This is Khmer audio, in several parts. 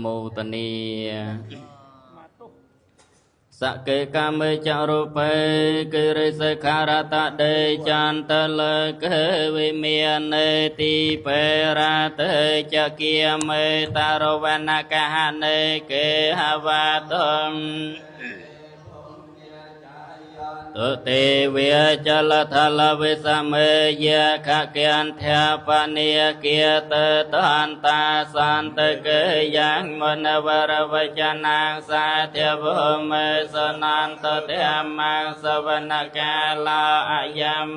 មោទនីសកេកាមេចរូបេគិរិសិខារតដេចន្តលកេវិមាននេតិបេរតេចគាមេតរវណកហនេគេហវតំទុតិវេចលថលវិសមេយខកេនធបនិគាតតន្តាសន្តកេយ៉ាងមនវរវចនាងសាធវមេសនន្តធម្មសវនកាលាអយម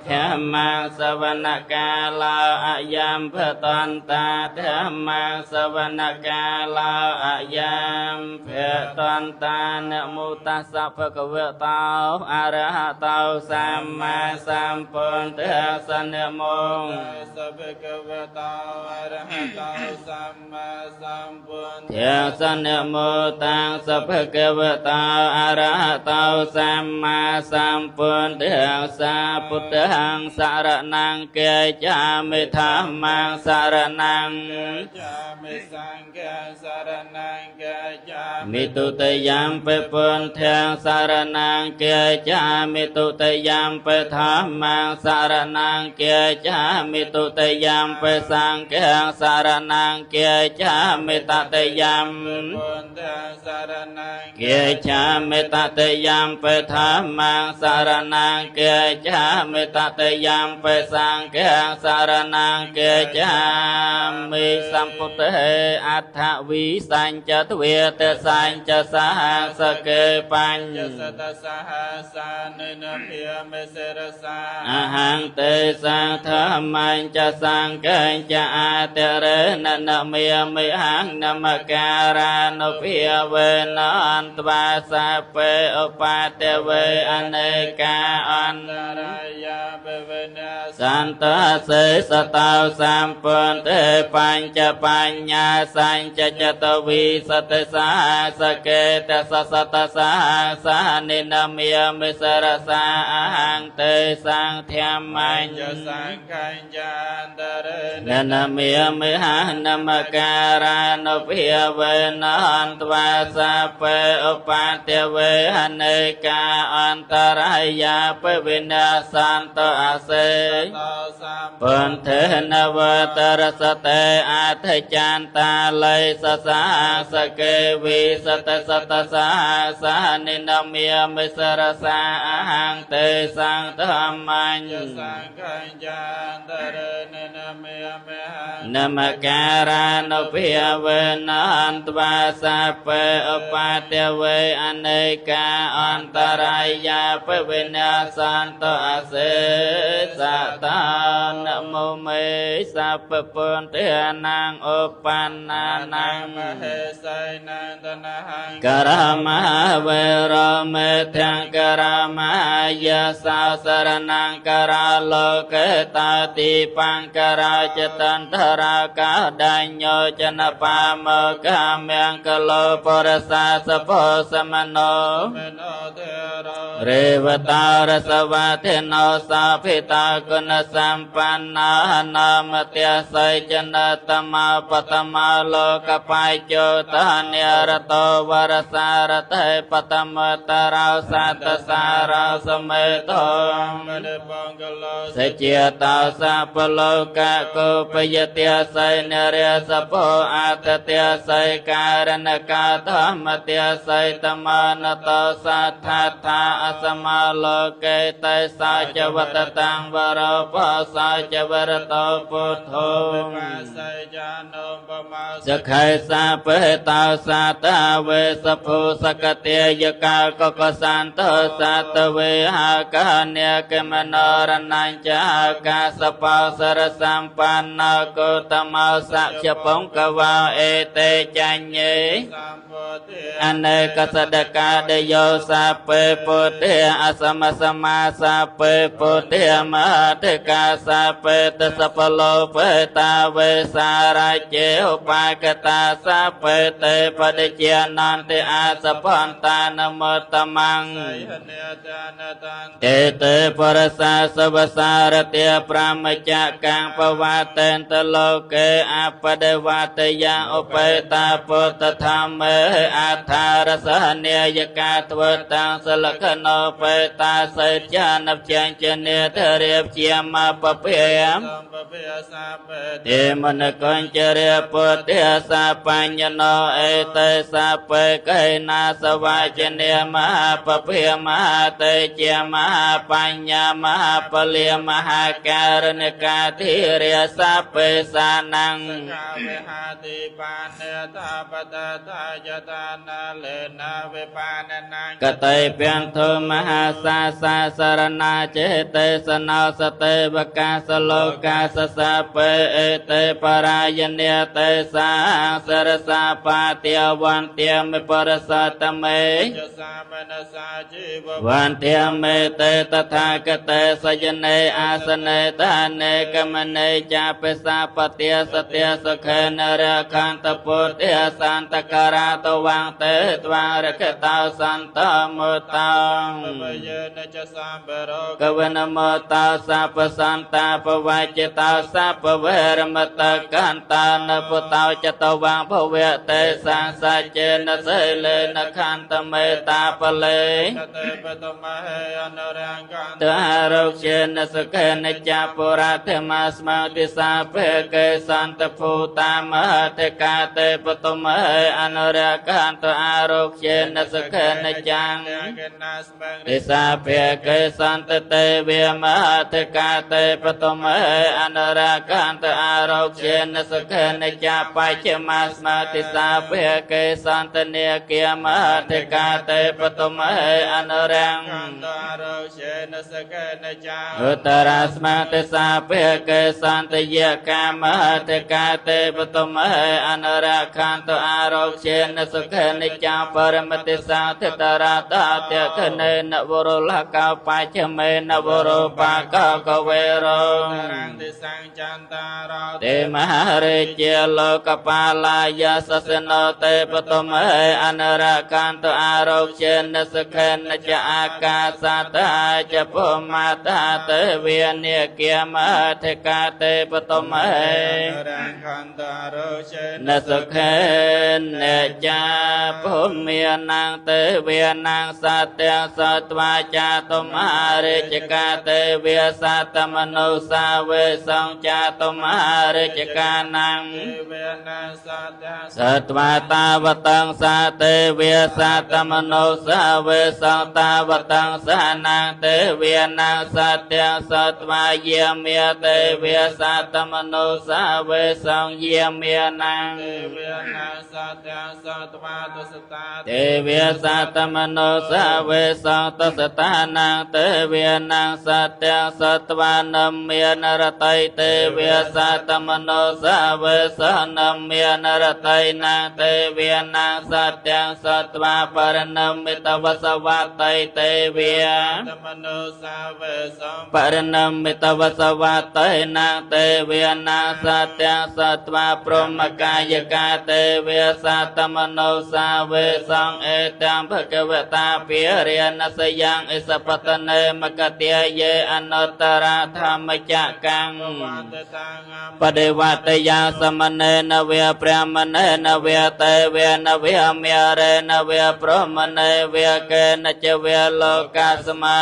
ធម្មសវនកាលាអយមភតន្តាធម្មសវនកាលាអយមភតន្តានមោតស្សៈភគវតោអរហតោសម្មាសម្ពុទ្ធស្សនមោសភគវតោអរហតោសម្មាសម្ពុទ្ធស្សនមោតាំងសភគវតោអរហតោសម្មាសម្ពុទ្ធស្សពុទ្ធហੰសរណង្កេចាមិធម្មងសរណង្ចាមិសង្ឃសរណង្កេចាមិទុតយំបេពុនធាងសរណង្កេចាមិទុតយំបេធម្មងសរណង្កេចាមិទុតយំបេសង្ឃសរណង្កេចាមិតតយំពុនធាងសរណង្កេចាមិតតយំបេធម្មងសរណង្កេចាមិតតយំបេសង្ឃសរណង្កេចាមិសម្ពុទ្ធេអដ្ឋវិសញ្ចទ្វេតសញ្ចសហសកេបញ្ញសតសហសានិនភិមេសិរសាអហង្ទេសង្ធម្មញ្ចសង្ឃញ្ចអតរណនមេមិហੰនមការានុភិវេនអន្តវាសាបេឧបាតវេអនេកាអន្តរាយាបវេនសន្តសេសតោសម្ពុទ្ធេបញ្ចបញ្ញាសញ្ចចតវិសតសាសកេតសសតសាសានិនមេមិសរសាអហង្ទេសង្ធម្មញ្ញសង្ឃញ្ចាន្តរននមេមិហនមការានុភិវេនអន្តវាសាបេឧបាតវេអនេកាអន្តរាយាបវិនាសន្តអសេពន្ធេនវតរសតេអធិចានតាល័យសសាសកេវិសតសតសាសានិនមេមិសរសាអហង្ទេសង្ធម្មញ្ញសង្ឃញ្ចាន្តរននមេមេនមការានុភិវេនអន្តវាសាបេឧបាតវេអនេកាអន្តរាយាបវិនាសន្តអសេសតានមោមេសពពុនទេនាងឧបណ្ណានាងមហេសៃនន្តនហੰករមវេរមេធੰករមយាសោសរណង្ករលោកេតាតិបង្ករចតន្តរាកាដញ្ញោចនបាមកមង្គលោបរសាសភោសមនោរេវតារសវធិណោសាភិតាគុណសម្បណ្ណានាមតិស័យចនតមបតមលោកបាយជោតានិរតោវរសារតេបតមតរោសតសារោសមេតោសជាតោសពលោកកោបយតិស័យនរិសពោអតតិស័យការណកាធម្មតិស័យតមនតោសទ្ថាថាអសមលោកេតេសាចវតតាំងវរោបសាចវរតោពុទ្ធោសខេសាបេតោសាតាវេសភោសកតិយកាកកសន្តសាតវេហាកានេកមនរណញ្ចាកាសបោសរសម្បណ្ណកោតមោសក្យពងកវោអេតេចញ្ញេអនេកសដកាដយោសាបេពុទ្ធេអសមសមាសាបេពុទ្ធេមហតិកាសាបេតសពលោបេតាវេសារជេឧបាកតាសាបេតេបដិជានន្តិអាសពន្តានមតម เตเตปรสาสวสารเตพระมจักกังปวาเตนตโลเกอัปเดวัตยังอุปตาปุตธรรมเมอัฏฐารสเนยกาทวตังสลกโนเปตาเสจานับเจนเจเนเทเรียบเจียมาปะเพียมเตมนกัญจเรปุตเตสาปัญญโนเอเตสาเปกนาสวาจเนมหาปะเพียมหาเตเจมหาปัญญามหาปเลียมหาการณกาธิเรสาเปสานังกตยเพียงโทมหาสาสาสรณาเจเตสนาสเตวกาสโลกาสสะเปเอเตปรายเนเตสาสรสาปาเตียวันเตียมปรสัตเมวันเตียมเตตถาคตสยเนอาสเนตาเนกมเนจาเปสาปเตียสเตียสเคนเรคันตปุตเตสันตกราตวังเตตวารคตาสันตมุตังกวนมตาสัพสันตาปวัจตาสัพเวรมตะกันตานปุตตจตวังภเวเตสังสัจเจนเสเลนขันตเมตาปเลตหารุเชนสเกนจาปุราธมาสมาติสาเภเกสันตภูตามหเทกาเตปตุมเหอนุราคันตอารุเชนสเกนจังติสาเภเกสันตเตเวมหเทกาเตปตุมเหอนุราคันตอารุเชนสเกนจาปัจจมาสมาติสาเภเกสันตเนเกียมหเทกาเตปตุมเหอนุรังอุตราสมาติสาเภเกสันตเยกามหเทกาเตปตุมเหอนุราคันตอารุเชนสเกนจาปรมติสาเทตราตาเตคเนนวรุลกาปัจเมนวรุปากกเวโรเตมหาเรเจโลกปาลายาสสนเตปตุมเหอนุราคันตอารุเชนสเกนจาอากาสตาจะภูมาตาเตเวียเนเกียมเทกาเตปตุมเหนสเคนเนจาภูมินางเตเวียนางสัตยสัตวาจาตุมหาเรจกาเตเวียสัตมนุสาเวสังจาตุมหาเรจกานังสัตวาตาวตังสาเตเวียสัตมนุสาเวสังตาวตังสานังเตเวียนางสัตยสัตวาเยเมียเตเวียสัตมนุสาเวสังเยเมียนางเตเวียสัตมนุสาเวสังตสตานังเตเวียนางสัตยสัตวานมเมียนรตัยเตเวียสัตมนุสาเวสันมเมียนรตัยนางเตเวียนางสัตยสัตวาปรณมิตวสวัตไตเตเวียปรณมิตวสวัตไตนางเตเวียนางสัตยสัตวาพรหมกายกาเตเวียสัตมนุสาเวสังเอตังภควตาเปียเรียนสยังอิสปตเนมกเตเยอนุตระธรรมจักกังปฏิวัตยาสมเนนเวพระมเนนเวเตเวนเวเมเรนเวพรหมเนเวเกนเจเวโลกาสมั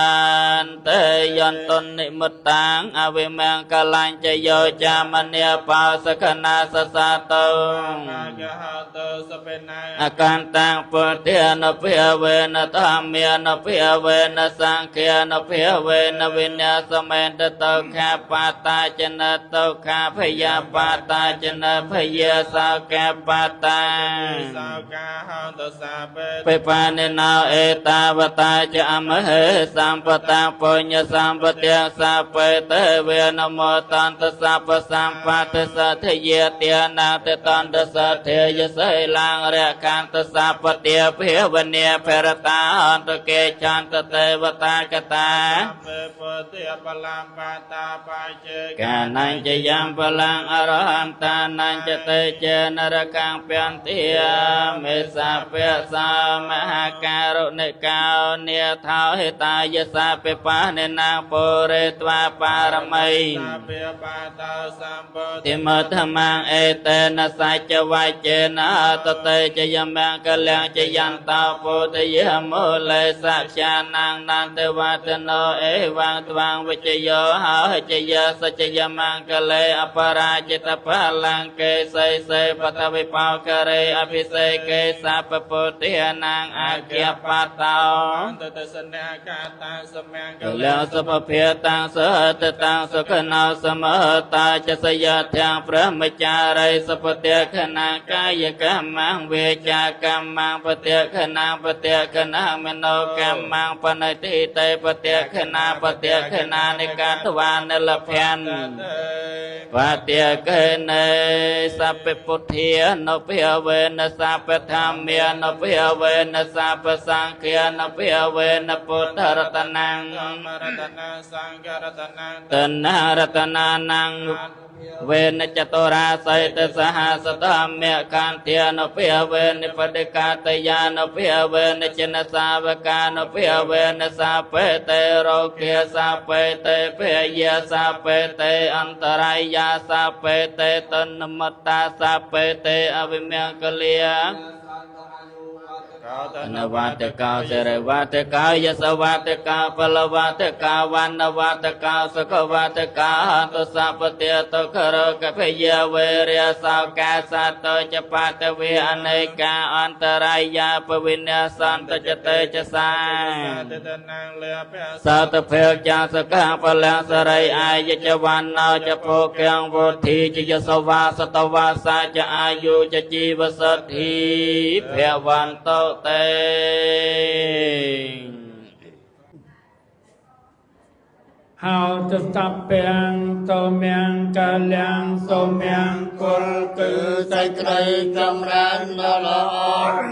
นเตยันตนนิมุตตังอวิมังกลัญจโยจามเนปาสคนาสสะโตอาการตังปุถะนเพียเวนธรรมนเพียเวนสังเขนเพียเวนวิญญาสเมนตโตคาปาตาจนะโตคาพยาปาตาจนะพยาสาวแกปาตาไปปานินาเอตาวตาจะอมเหสัมปตังปุญญสัมปเตสัพเพเตเวนโมตันตสัพพสัมปัตสัทเยเตียนาตตันตสัทเทยเสลังเรกันตสัพเตียเพวเนเพรตาอันตเกชันตเตวตากตา កានញ្ចយ៉ាងបលាំងអរហន្តានញ្ចតេចេនរកាំងពន្ទាមេសាពសាមហាការុណិកោនេថោហេតាយសាពិបានេណាពុរិត្វាបារមីតិមធម្មងអេតេនសច្ចវច្ចេនតតេចយមង្គលំចយន្តោពុទ្ធយមូលេសក្យានាងនន្តវតនោអេវងត្វាងវិជយោហោចយសច្ចយមង្គលេអបរាជិតបលង្កេសីសេបតវិបោករេអភិសេកេសពពុទ្ធិនាងអាគ្យបតោអន្តតសនេកាតាសមង្គលសុភភាតាំងសតតាំងសុខណោសមតាចសយទាំងព្រមចារិសុពតិខណាកាយកម្មងវេចាកម្មងបតិខណាបតិខណាមโนកម្មងបណិតិតេបតិខណាបតិខណានិកាតវានិលភ័នបតិកេនេសព្វពុទ្ធានុភាវេនសព្វធម្មានុភាវេនសព្វសង្ឃានុភាវេនពុទ្ធរតនំធម្មរតនំសង្ឃរតនំតនរតនានំវេនចតុរាសៃតសហសតមៈកាន្ធានុភាវេនិបដិកាតយានុភាវេនចិនសាវកានុភាវេនសាបេតេរោគាសាបេតេភយាសាបេតេអន្តរាយាសាបេតេតនមត្តាសាបេតេអវិមង្គលានវតកោសិរិវតកោយសវតកោពលវតកោវណ្ណវតកោសុខវតកោទុសពតិទុក្ខរោកភយវេរិសោកាសតោចបតវេអនេកាអន្តរាយាពវិញ្ញាសន្តចតេចសាសតភេចាសកាពលសរិអាយចវណ្ណោចភោគំវុធីចយសវាសតវាសាចអាយុចជីវសទ្ធីភវន្តោតេហោតសព្វតមង្គលំសុមង្គលគឺសេចក្តីចម្រើនដ៏ល្អ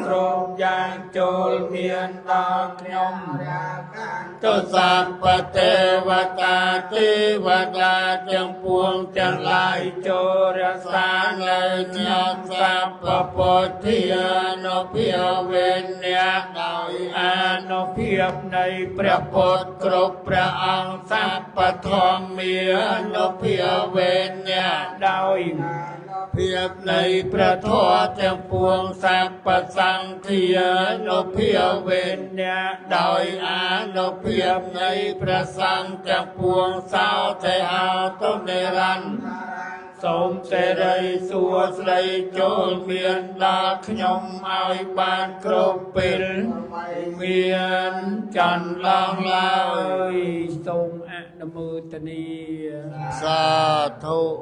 គ្រប់យ៉ាងចូលមានដល់ខ្ញុំទសពទេវតាទេវតាទាំងពួងទាំងឡាយចូលរក្សានៅខ្ញុំសព្វពុទ្ធានុភាវេនៈដោយអានុភាពនៃព្រះពុទ្ធគ្រប់ព្រះអង្គសព្វធម្មានុភាវេនៈដោយភាពនៃព្រះធម៌ទាំងពួងសព្វសង្ឃានុភាវេនៈដោយអានុភាពនៃព្រះសង្ឃទាំងពួងសោទេហោតុនិរន្តរសូមសិរីសួស្តីចូលមានដល់ខ្ញុំឲ្យបានគ្រប់ពេលមានចន្លងឡើយសូមអនុមោទនាសាធុ។